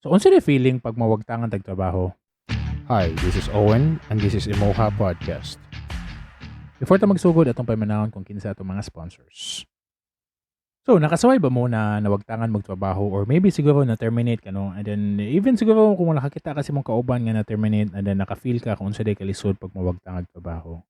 So unsa the feeling pag mawagtangan tag trabaho? Hi, this is Owen and this is Imoha Podcast. Before ta magsugod, atong paminawon kung kinsa atong mga sponsors. So, nakasaway ba mo na nawagtangan magtrabaho or maybe siguro na terminate ka, no? And then even siguro kung nakakita kasi mong kauban nga na terminate and then naka-feel ka kung unsa day kalisod pag mawagtangag trabaho.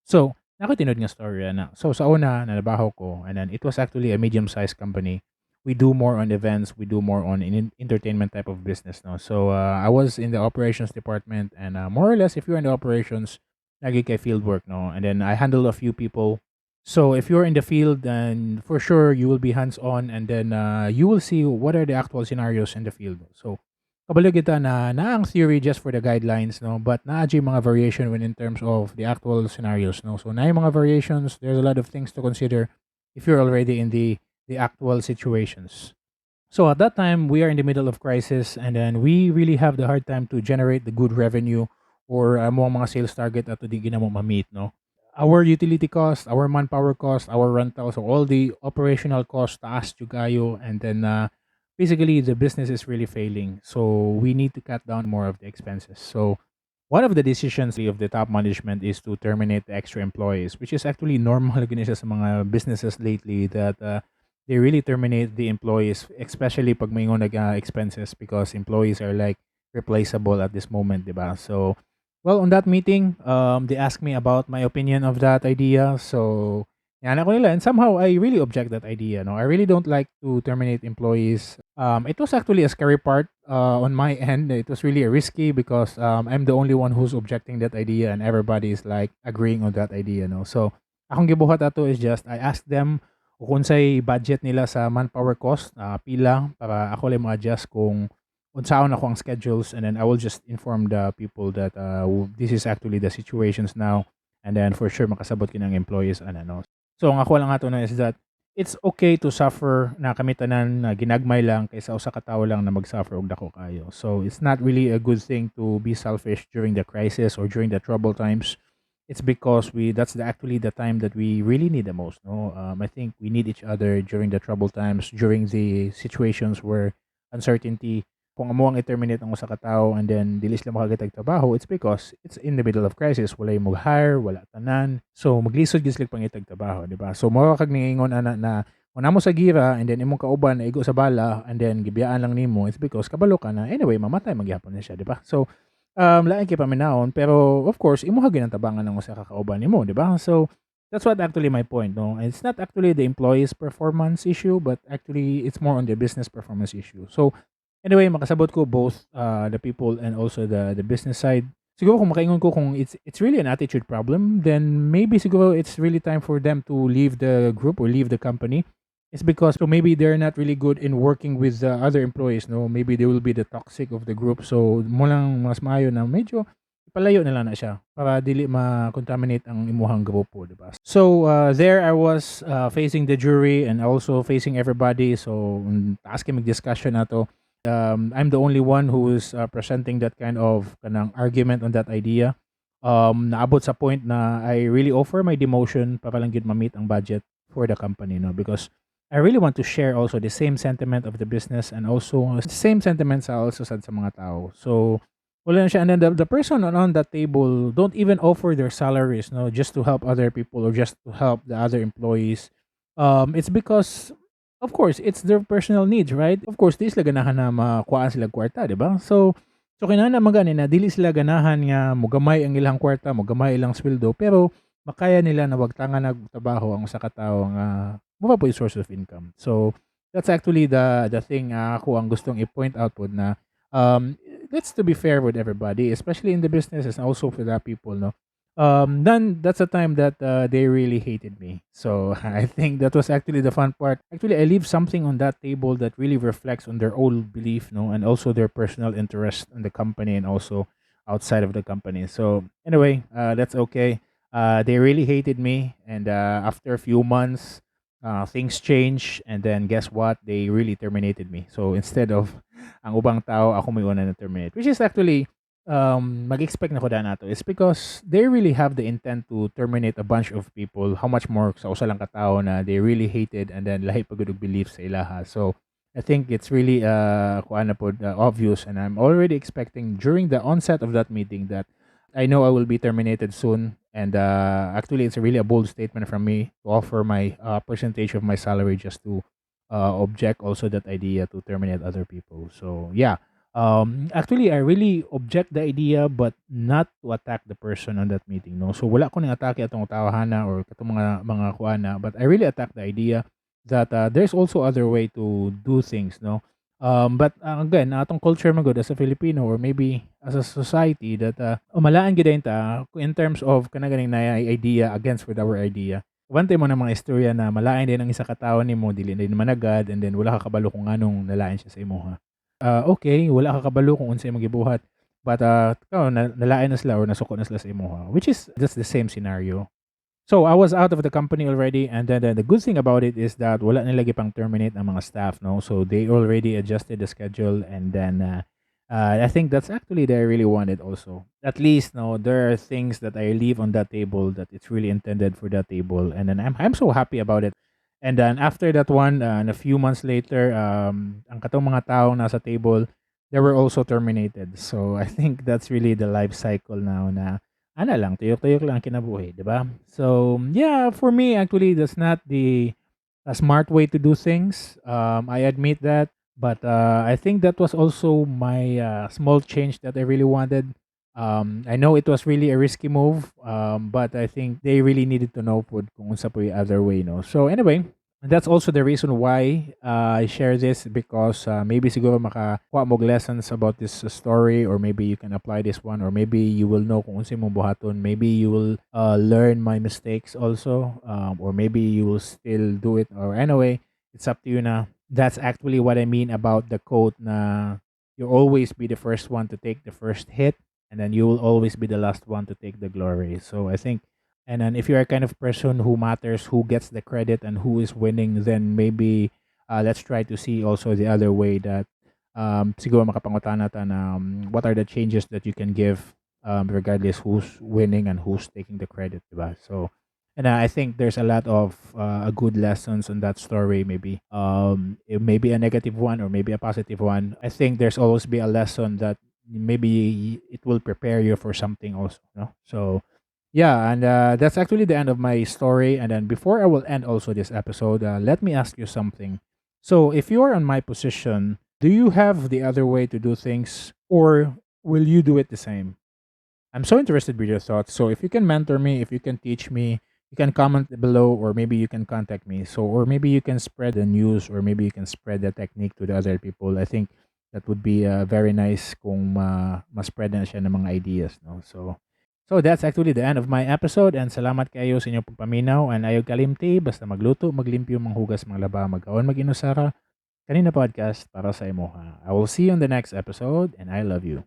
So, nako tinud nga story ana. So, sa una nanabaho ko and then it was actually a medium-sized company. We do more on events, we do more on entertainment type of business, no? So, I was in the operations department and more or less, if you're in the operations, lagi kay field work, no? And then I handle a few people. So if you're in the field, then for sure you will be hands-on and then you will see what are the actual scenarios in the field. So kabalo kita na naa ang theory just for the guidelines, no? But naa jud mga variation when in terms of the actual scenarios, no? So naa mga variations, there's a lot of things to consider if you're already in the actual situations. So at that time, we are in the middle of crisis and then we really have the hard time to generate the good revenue or mo ang mga sales target ato di gyud namo ma-meet, no? Our utility cost, our manpower cost, our rental, so all the operational costs taas jud kayo and then basically the business is really failing. So we need to cut down more of the expenses. So one of the decisions of the top management is to terminate the extra employees, which is actually normal gini siya sa mga businesses lately that they really terminate the employees, especially pag may nag expenses because employees are like replaceable at this moment, diba? So, well, on that meeting, they asked me about my opinion of that idea. So, yan ako nila. And somehow, I really object that idea. No, I really don't like to terminate employees. It was actually a scary part on my end. It was really risky because I'm the only one who's objecting that idea and everybody is like agreeing on that idea. No, so akong gibuhat ato is just I asked them kung unsay budget nila sa manpower cost, pila para ako lang mo-adjust kung unsaon ako ang schedules, and then I will just inform the people that this is actually the situations now and then for sure makasabot kinang employees ana, no. So ang ako lang ato na is that it's okay to suffer na kami tanan na ginagmay lang kaysa usa ka tawo lang na mag-suffer og dako kayo. So it's not really a good thing to be selfish during the crisis or during the trouble times. It's because we that's the, actually the time that we really need the most, no? I think we need each other during the trouble times, during the situations where uncertainty. Kung amo ang i-terminate ang usa ka tawo and then dili sila makakitag trabaho, it's because it's in the middle of crisis, walay mo hire, wala tanan. So maglisod gyud sila pangitag trabaho, di ba? So mao kag niingon ana na kung namo sa gira and then imong kauban na igo sa bala and then gibiyaan lang nimo, it's because kabalo ka na anyway mamatay magyapon na siya, di ba? So lain kay paminawon, pero of course imo gyud ang tabangan ng usa ka kauban nimo, di ba? So that's what actually my point, no? It's not actually the employees' performance issue, but actually it's more on the business performance issue. So anyway, makasabot ko both the people and also the business side. Siguro kung makaingon ko kung it's really an attitude problem, then maybe siguro it's really time for them to leave the group or leave the company. It's because so maybe they're not really good in working with the other employees, no? Maybe they will be the toxic of the group. So mo lang mas maayo na medyo ipalayo nila na siya para dili ma-contaminate ang imuhang grupo, di ba? So there I was facing the jury and also facing everybody. So taas kay mag-discussion nato. I'm the only one who is presenting that kind of kanang argument on that idea. Naabot sa point na I really offer my demotion para lang gyud ma-meet ang budget for the company, no? Because I really want to share also the same sentiment of the business and also the same sentiments sa also sad sa mga tao. So wala na siya. And then the person on that table don't even offer their salaries, no, just to help other people or just to help the other employees. It's because, of course, it's their personal needs, right? Of course, di sila ganahan na makuhaan sila kwarta, di ba? So kinahanglan man gani na dili sila ganahan nga mugamay ang ilang kwarta, mugamay ilang sweldo, pero makaya nila na wagtangan nag trabaho ang usa ka tawo nga mao po source of income. So, that's actually the thing ako ang gustong i-point out pod na let's to be fair with everybody, especially in the business and also for the people, no? Then that's a time that they really hated me. So I think that was actually the fun part. Actually, I leave something on that table that really reflects on their old belief, no, and also their personal interest in the company and also outside of the company. So anyway, that's okay. They really hated me, and after a few months, things changed, and then guess what? They really terminated me. So instead of ang ubang tao, ako may una na terminate, which is actually mag-expect na ko na nato. It's because they really have the intent to terminate a bunch of people. How much more sa usa lang ka tawo na they really hated and then lahi pa gud og belief sa ilaha. So I think it's really kuan na pod, obvious, and I'm already expecting during the onset of that meeting that I know I will be terminated soon. And actually, it's really a bold statement from me to offer my percentage of my salary just to object also that idea to terminate other people. So yeah, actually, I really object the idea, but not to attack the person on that meeting. No, so wala ko ning atake atong tawhana or katong mga kuana, but I really attack the idea that there's also other way to do things. No, but again, atong culture man gud as a Filipino or maybe as a society that umalaan gid ta in terms of kana ganing na idea against with our idea. Wante mo na mga istorya na malain din ang isa ka tawo nimo, dili din managad, and then wala ka kabalo kung nganong nalain siya sa imuha. Okay, wala ka kabalo kung unsa imong gibuhat. But ikaw, nalain na sila or nasuko na sila sa imuha, which is just the same scenario. So I was out of the company already, and then the good thing about it is that wala nila gipang terminate ang mga staff, no? So they already adjusted the schedule, and then I think that's actually they really wanted also. At least, no, there are things that I leave on that table that it's really intended for that table, and then I'm so happy about it. And then after that one, and a few months later, ang katong mga taong nasa table, they were also terminated. So I think that's really the life cycle now na ana lang, tuyok-tuyok lang ang kinabuhi, di ba? So, yeah, for me, actually, that's not the a smart way to do things. I admit that. But I think that was also my small change that I really wanted. I know it was really a risky move, but I think they really needed to know pud kung unsa po'y other way, no? So anyway, that's also the reason why I share this, because maybe siguro makakuha mo lessons about this story, or maybe you can apply this one, or maybe you will know kung unsa imong buhaton. Maybe you will learn my mistakes also, or maybe you will still do it, or anyway, it's up to you na. That's actually what I mean about the quote na you always be the first one to take the first hit, and then you will always be the last one to take the glory. So I think, and then if you're a kind of person who matters who gets the credit and who is winning, then maybe let's try to see also the other way that siguro makapangutana ta na what are the changes that you can give regardless who's winning and who's taking the credit, diba? So, and I think there's a lot of good lessons on that story. Maybe it may be a negative one or maybe a positive one. I think there's always be a lesson that maybe it will prepare you for something also. No? So, yeah, and that's actually the end of my story. And then before I will end also this episode, let me ask you something. So if you are on my position, do you have the other way to do things, or will you do it the same? I'm so interested with your thoughts. So if you can mentor me, if you can teach me, you can comment below, or maybe you can contact me. So, or maybe you can spread the news, or maybe you can spread the technique to the other people. I think that would be very nice kung ma-spread na siya ng mga ideas, no? So that's actually the end of my episode, and salamat kayo sa inyong pagpaminaw, and ayaw kalimti, basta magluto, maglimpyo, manghugas, manglaba, magkaon, mag-inusara. Kanina podcast para sa imuha. I will see you on the next episode, and I love you.